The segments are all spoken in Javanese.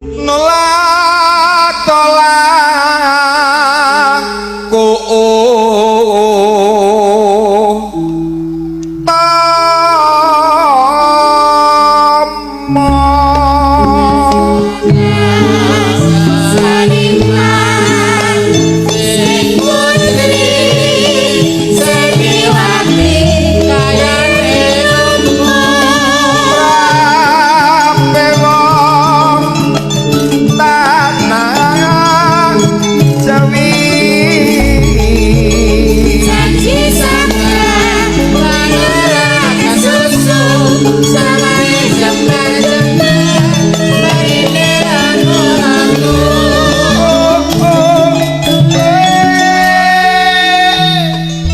Nolak tolak ku tama. Saniman sing putri Setiwati kayane Rape wong tanah Jawi. Janji sabar lan ora kesusu samai jembar-jembar marine ratu-ratu. Oh, oh, eh,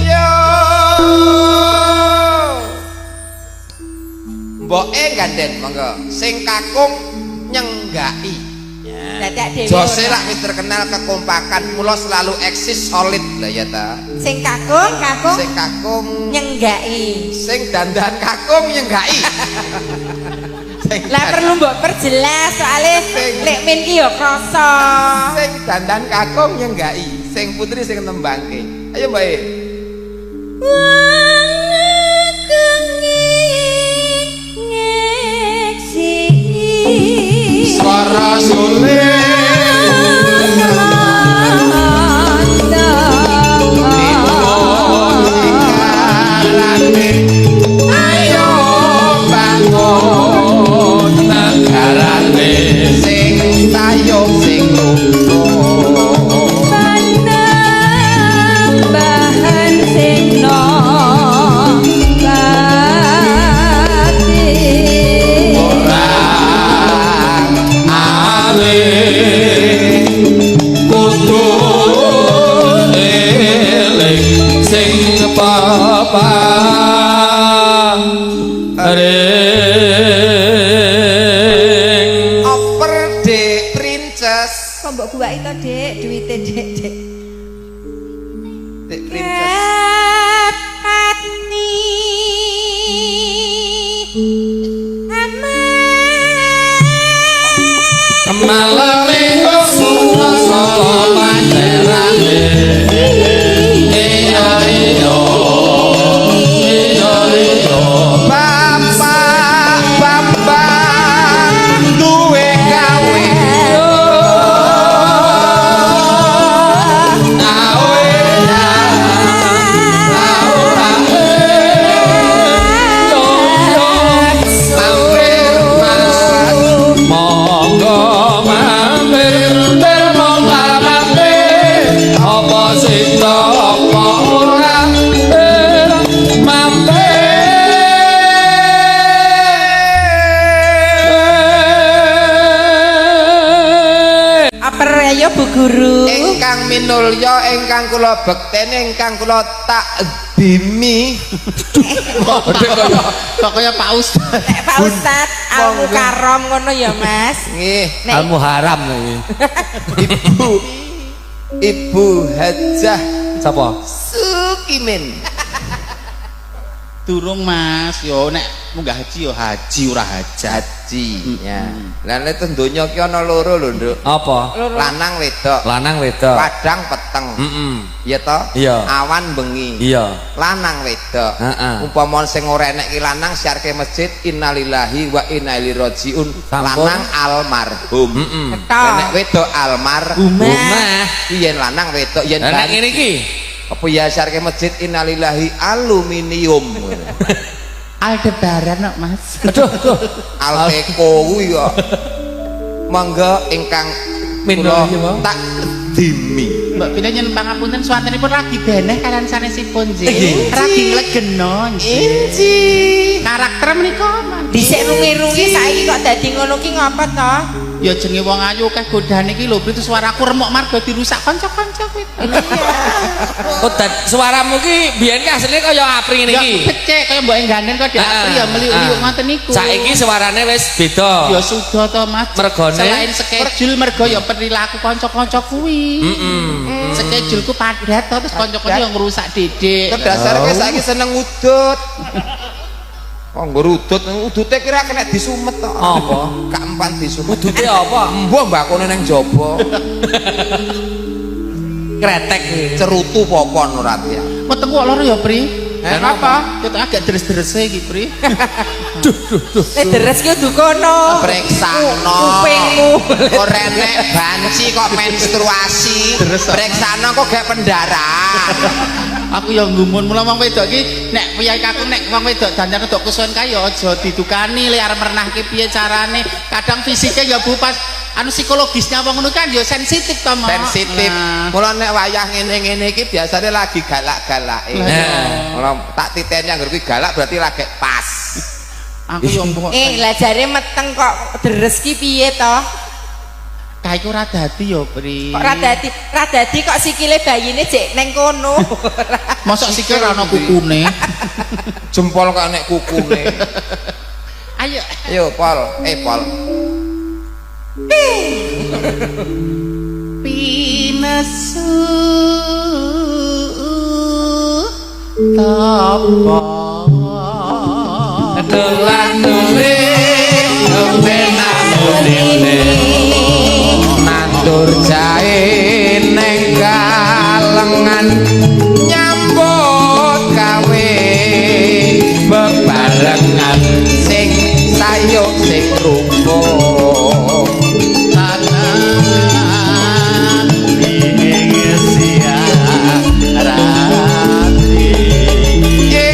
yo. Mboke ganden monggo sing kakung nyenggaki. Dadak dhewe. Jose lak wis terkenal kekompakan, mula selalu eksis solid lah ya ta. Sing kakung, kakung Sing kakung nyenggaki. Sing dandan kakung nyenggaki. Sing Lah perlu mbok perjelas soalnya lek min ki ya krasa. Sing dandan kakung nyenggaki, sing putri sing nembangke. Ayo, Mbak E. Wong ngeksi. Suara suling negarane, ayo bangun negarane, sing tayub sing rukun. Panambahan sing no pati. Orang alim kudu eling sing paparing. Oper, Dek Princess. Kok mbok guwaki to, Dik, duwite, Dik, Dik. Dek Princess. Kepatni aman. Malam minggu saka pacerane, iya iya iya iya. Bapak Bambang duwe gawe. Awe yo yo. Mampir, Mas. Monggo mampir bir monggo mampir apa sida apa ora bir mampir. Apa ayo, Bu Guru? Ingkang minulya, ingkang kula bekteni, ingkang kula takdimi. Kok kaya Pak Ustaz. Nek Pak Ustad Al Mukarram ngono ya, Mas. Nggih. Nek Al Muharram iki. Ibu Ibu Hajah Sapa? Sukimin. Durung, Mas, yo nek munggah haji yo haji ora hajat. Haji ya. Lah nek teng donya ki ana loro lho, Nduk. Apa? Lanang wedok. Lanang wedok. Padang peteng. Iya toh? Iya. Awan bengi. Iya. Lanang wedok. Heeh. Umpama sing ora enek ki lanang, siarke masjid innalillahi wa inna ilaihi rajiun. Sampun. Lanang almarhum. Ketok. Nek wedok almarhumah. Rumah. Ki yen lanang wedok yen Lah nek ban- ngene iki. Apa ya siarke masjid innalillahi aluminium. Aldebaran kok, Mas. Aduh, aduh. Alteco kuwi kok. Monggo ingkang Minulya, kula Bang. takdimi. Mbak Pina nyuwun pangapunten swantenipun ragi beneh kalian sanesipun nggih. Nggih. Ragi nglegeno nggih. Inji. Karakter menika, Mas. Dhisik rungi-rungi saiki kok dadi ngono ki ngopo to? Ya jenenge wong ayu akeh godane iki lho, Bri, suaraku remuk marga dirusak kanca-kanca kuwi. Oh, dad, suaramu ki biyen ki asline kaya Apri ngene Ya iki. becik kaya mbok ganden kok di Apri ya meliuk-liuk ngoten niku. Saiki suarane wis beda. Ya sudah to, Mas. Mergone? Selain schedule mergo ya perilaku kanca-kanca kuwi. Scheduleku padat to, terus kanca-kanca yang ngrusak Dedek. Kedasar kowe saiki seneng udut. Kok nggo udut, udute kira kena disumet to. Apa? Gak empan disumet. Udute apa? Embuh mbakone nang jaba. Kretek kuwi. Cerutu popon ora tiap. Wetengku kok lara ya, Pri? Eh, apa? Ketok agak deres-derese iki, Pri. Duh duh duh. Lek deres ki kudu kono. Preksano. Kupingmu. Ora enek banci kok menstruasi. Preksano kok gak pendarahan. Aku ya nggumun mula wong wedok iki nek piyai kakung nek wong wedok dandan rodok kesuwen kae ya aja didukani le arep merenahke piye carane. Kadang fisiknya ya Bu pas anu psikologisnya wong ngono kan ya sensitif to, Mak. Sensitif. Nah. Mula nek wayah ngene-ngene iki biasanya lagi galak-galake. Nah. Mula tak titeni anggar kuwi galak berarti lagi pas. Aku ya mbok. Eh, lah jare meteng kok deres ki piye to? Kae iku ora dadi ya, Pri. Kok ora dadi? Ora dadi kok sikile bayine jek neng kono. Mosok sikil ora ana kukune. Jempol kok nek kukune. Ayo. Ayo Pol, eh Pol. Pinesu tapa Dolan dole Nandur jahe neng kalengan nyambut gawe bebarengan sing sayuk sing rumpuk tanah ing siarati. E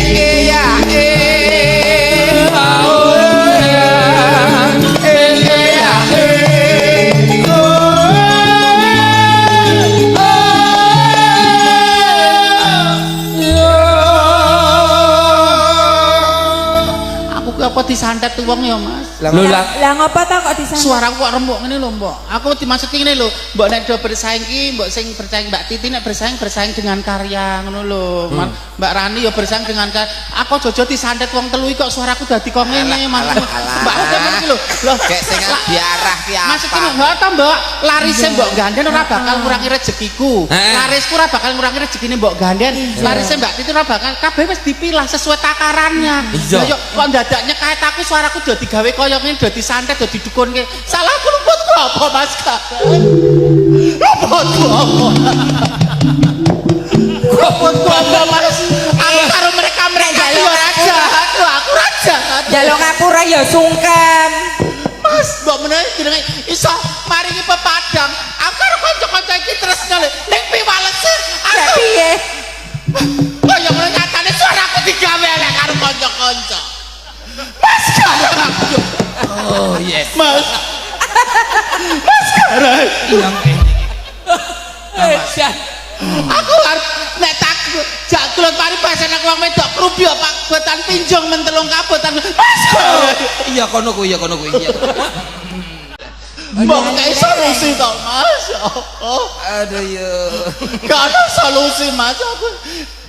ya e oh ya e ya e Aku ki apa disantet wong ya, Mas? Lho lah Lah ngopo to kok disantet? Suaraku kok remuk ngene lho, Mbok. Aku dimaksud ngene lho, Mbok nek do bersaing ki, Mbok sing bersaing Mbak Titi nek bersaing bersaing dengan karya ngono lho. Mbak Rani ya bersaing dengan karya. Aku aja disantet wong telu iki kok suaraku dadi kok ngene, Mas. Mbak aku ngene iki lho. Loh, Gek sing diarah ki apa? Maksudnya mbak ta mbak, larise mbok ganden ora bakal ngurangi rezekiku. Larisku ora bakal ngurangi rezekine mbok ganden. Larise Mbak Titi ora bakal, kabeh wis dipilah sesuai takarannya. Iya. Lah yo kok ndadak nyekait aku suaraku do digawe kaya ngene, do disantet, do didukunke. Salahku luputku apa Mas Kak? Luputku apa? Luputku apa Mas? Aku karo mereka-mereka Nek yo ora jahat lho, aku ora jahat. Njaluk ngapura ya sungkem. Mas, mbok menawa jenenge iso maringi pepadang. Aku karo kanca-kanca iki tresno lho. Ning piwalese Lah aku piye? kaya ngono nyatane suaraku digawe elek karo kanca-kanca. Mas Gareng aku. Oh yes. Mas. Mas Gareng. Edan. Aku arep nek tak jak kulon paribasan aku wong wedok krubyo Pak botan pinjong mentelung kabotan. Mas Gareng. Iya kono kuwi, iya kono kuwi. Iya. Mbok kei solusi to, Mas. Oh. Aduh yo. Gak ada solusi Mas aku.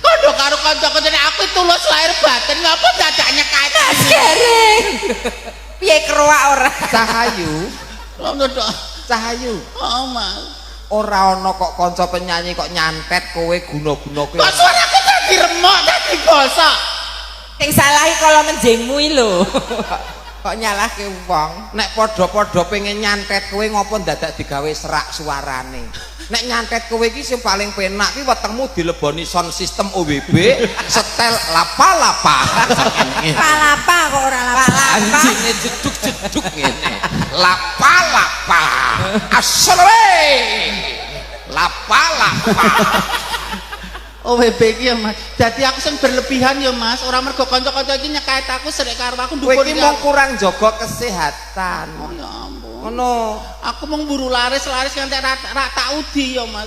Kondo karo kanca-kancane aku tulus lahir batin ngapa dadak nyekait. Mas Gareng. Piye keruak ora? Cahayu, Ngono tok. Cahayu. Oh Mas. Ora ana kok kanca penyanyi kok nyantet kowe guna-guna kowe. Kok suaraku dadi remuk, dadi bosok. Sing salah iki kala menjengmu iki lho. Kok nyalahke wong? Nek padha-padha pengen nyantet kowe ngopo ndadak digawe serak suarane? Nek nyantet kowe iki sing paling penak ki wetengmu dileboni sound system OWB, setel lapa-lapa. Palapa kok ora lapa. Anjinge jeduk-jeduk ngene. Lapa-lapa. Asale. Lapa-lapa. OWB iki ya Mas. Dadi aku sing berlebihan ya Mas, ora mergo kanca-kanca iki nyekait aku serik karo aku Kowe ndukun. iki mung kurang jaga kesehatan. Oh ya ampun. Ngono. Aku mung buru laris-laris nganti ra tak udi ya Mas.